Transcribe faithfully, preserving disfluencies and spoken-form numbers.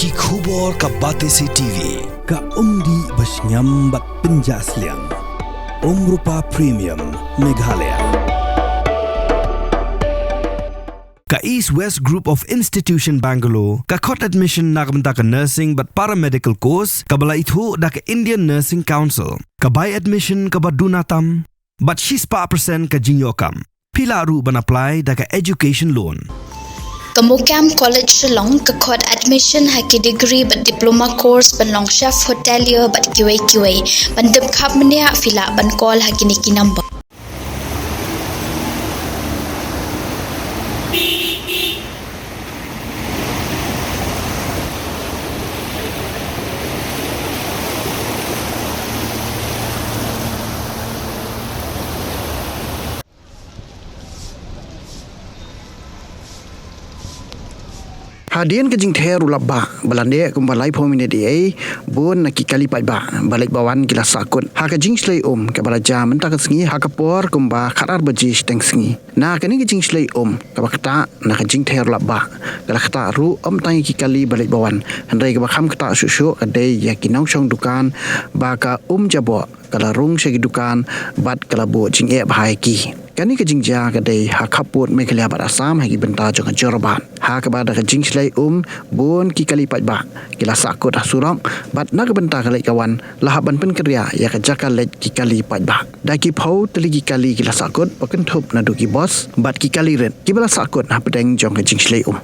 Ki khubor ka Batesi T V, ka umdih ba shngiam bad pynjah sliang. Umrupa Premium, Meghalaya. Ka East West Group of Institution Bangalore ka khot admission na ka bynta ka nursing bad paramedical course kaba la ithuh da ka Indian Nursing Council. Ka bai admission kaba duna tam bad shispah percent ka jingïoh kam. Phi lah ruh ban apply da ka education loan. Ka Mokam College Shillong ka khot admission ha ki degree bad diploma course ban long chef hotelier bad kiwei kiwei. Ban tip khapmynniah phi lah ban call ha kine ki number. Hadien ka jingther u lap bah ba la neh kumba laiphew minit ei ei, bun na ki kali paidbah ba leit ba wan ki la sahkut ha ka jingshlei um kaba la jia mynta ka sngi ha ka por kumba khatar baje shiteng sngi. Na kane ka jingshlei um kaba ktah na ka jingther u lap bah, ka la ktah ruh ym tang ïa ki kali ba leit ba wan, hynrei kaba kham ktah shuh shuh ka dei ïa ki nongshong dukan ba ka um jaboh ka la rung sha ki dukan bad ka la buh jingeh bha ïa ki. Kane ka jingjia ka dei ha khappud Meghalaya bad Assam ha ki bynta jong ka Jorabat. Ha kaba da ka jingshlei um, bun ki kali paidbah ki la sahkut ha surok bad na ka bynta ka leit ka wan la hap ban pynkynriah ïa ka jaka leit ki kali paidbah. Da ki phew tylli ki kali ki la sahkut ba kynthup naduh ki bos bad ki kali rit kiba la sahkut hapdeng jong ka jingshlei um.